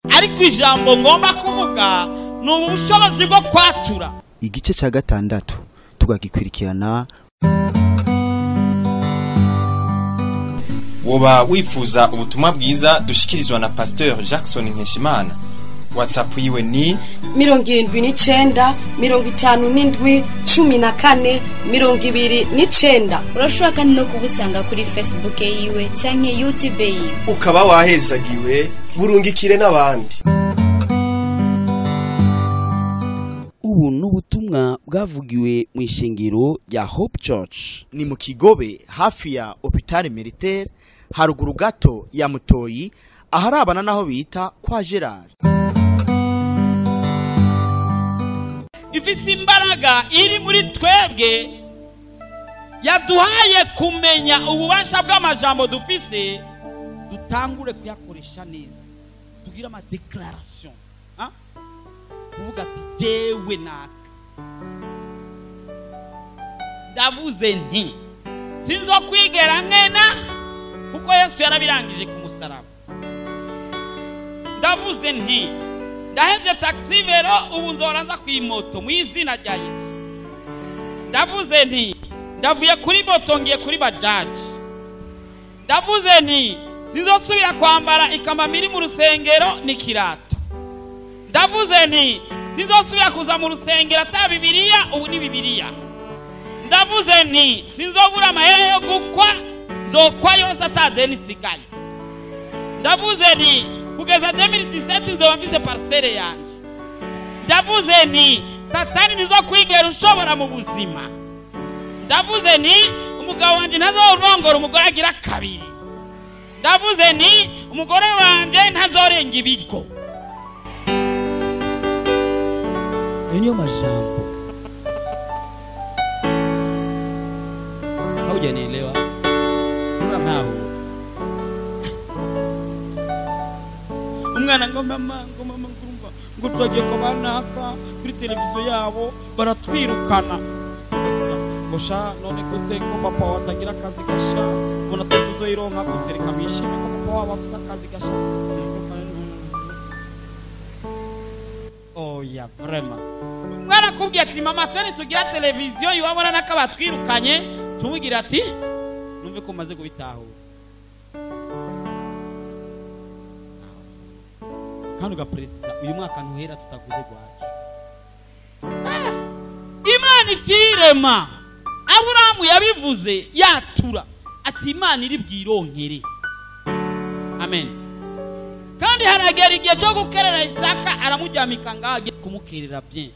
Ariko ijambo ngomba kuvuga ni ubushobozi bwo kwatura. Igice cya gatandatu tugagikurikirana. Woba wifuza ubutumwa bwiza dushikirizwa na Pasteur Jackson Nkeshimana. WhatsApp yiwe ni 79 57 14 29. Urashobora kandi no kubusanga kuri Facebook yiwe canke YouTube yiwe. Ukaba wahezagiwe burungikire n'abandi. Ubu n'ubutumwa bwavugiwe mu ishengero rya Hope Church ni mu Kigobe hafi ya Hôpital Militaire, haruguru gato ya Mutoyi, aharabana naho bita kwa Gerard. Ifise imbaraga iri muri twebwe yaduhaye kumenya ububasha bw'amajambo dufise, dutangure kuyakoresha neza, tugira ama déclaration, kuvuga ati jewe naka ndavuze nti sinzokwigera nkena kuko Yesu yarabirangije ku musaraba. Ndavuze nti ndahevye taxi vero, ubu nzora nza kwimoto mu izina rya Yesu. Ndavuze nti ndavuye kuri moto ngiye kuri bajaji. Ndavuze nti sinzosubira kwambara ikamamiri mu rusengero n'ikirato. Ndavuze nti sinzosubira kuza mu rusengero ata Bibiliya, ubu ni Bibiliya. Ndavuze nti sinzobura amahera yo gukwa, nzokwa yose ata deni isigaye. Ndavuze nti kugeza 2017 nzoba mfise parcelle yanje. Ndavuze nti Satani ntizokwigera ushobora mu buzima. Ndavuze nti umugabo wanje ntazorongora umugore agira kabiri. Ndavuze nti umugore wanje ntazorenga ibigo. Ayo niyo majambo. Haujanielewa? Ntaho. Umwana ngo mama, ngo mama ngurumva ngo twagiye ko banaka kuri televiziyo yabo baratwirukana. Ngo sha none gute ko papa watagira akazi gasha, mbona tuzoyironka gutereka bishime ko papa wabo afite akazi gasha. Oya vraiment. Umwana akubwiye ati mama twene tugira televiziyo iwabona nakabatwirukanye, tumubwira ati numve ko maze kubitahura. Kandi ugaperesiza uyu mwaka ntuhera tutaguze gwacu. Imana ikirema Aburahamu yabivuze yatura ati Imana iri bwironkere. Amen. Kandi haragera igihe cyo gukerera Isaka, aramuryamika ngaho agiye kumukerera bien.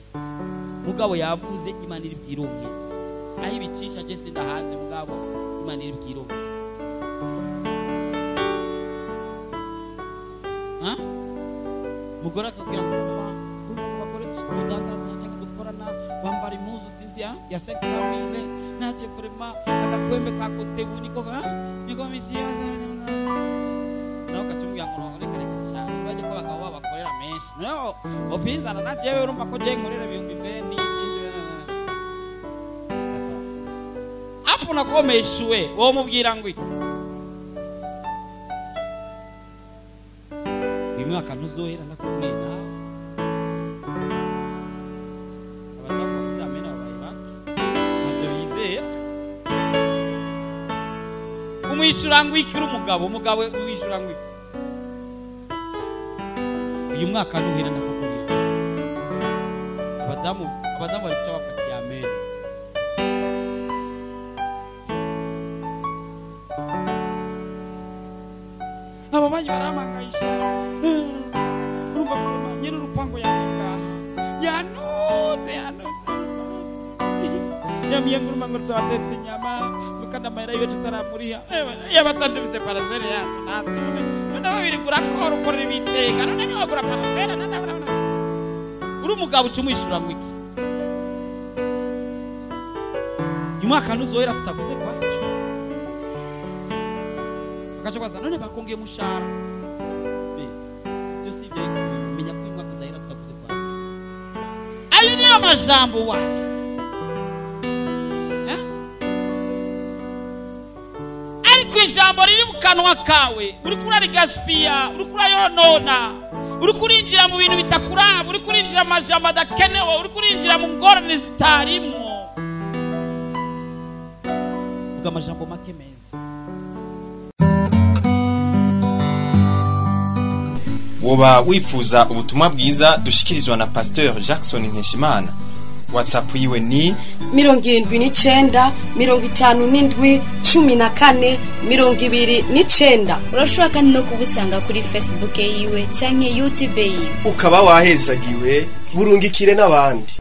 Mugabo yavuze Imana iri bwironkere. Aho ibicisha je sindahaze, mugabo Imana iri bwironkere. Mugore akabwira ngo abagore tudandaza cyangwa dukorana bambara impuzu sinzi ya 500,000 naje vraiment agakwembe kakotebu niko niko misiya nawe katumubwira ngo reka reka cyane bajye ko abagabo babakorera menshi no opinzana na jewe urumva ko je nkorera ibihumbi 20 hapo nakomeshuwe wowe mubwira ngo iki mwaka ntuzohera ndakumena. Abadamu bazamena babaye bake ntavyo bizera. Umwishura ngo iki uri umugabo, umugabo umwishura ngo iki uyu mwaka ntuhera ndakubwira. Abadamu bari kuca bafata amen. Abo bayi baramangaisha. Urumva ko nyiri urupango yangaha yanutse yanutse yamiye nguruma ngo twatetse inyama kandi amahera yiwe tutaramuriha yabatandivise parasere yacu natwe none babiri urakora ukorera ibiteka none ntiwagura parasere. Uri umugabo uca umwishura ngo iki uyu mwaka ntuzohera tutaguze kwacu. Akaca kwaza none bakongeye umushahara. Ibyo si ibyo, menya ko uyu mwaka udahera tutaguze kwacu. Ayo niyo majambo wayo. Ariko ijambo riri mu kanwa kawe uriko urarigaspia, uriko urayonona. Uriko urinjira mu bintu bitakuraba, uriko urinjira mu majambo adakenewe, uriko urinjira mu ngorane zitarimwo. Vuga amajambo make meza. Woba wifuza ubutumwa bwiza dushikirizwa na Pasteur Jackson Nkeshimana? WhatsApp yiwe ni 79 57 14 29. Urashobora kandi no kubusanga kuri Facebook yiwe canke YouTube yiwe. Ukaba wahezagiwe, burungikire n'abandi.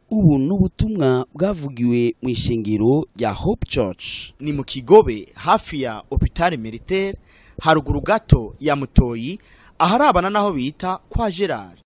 Ubu ni ubutumwa bwavugiwe mu ishengero rya Hope Church. Ni mu Kigobe, hafi ya Hôpital Militaire, haruguru gato ya Mutoyi, aharabana naho bita kwa Gerard.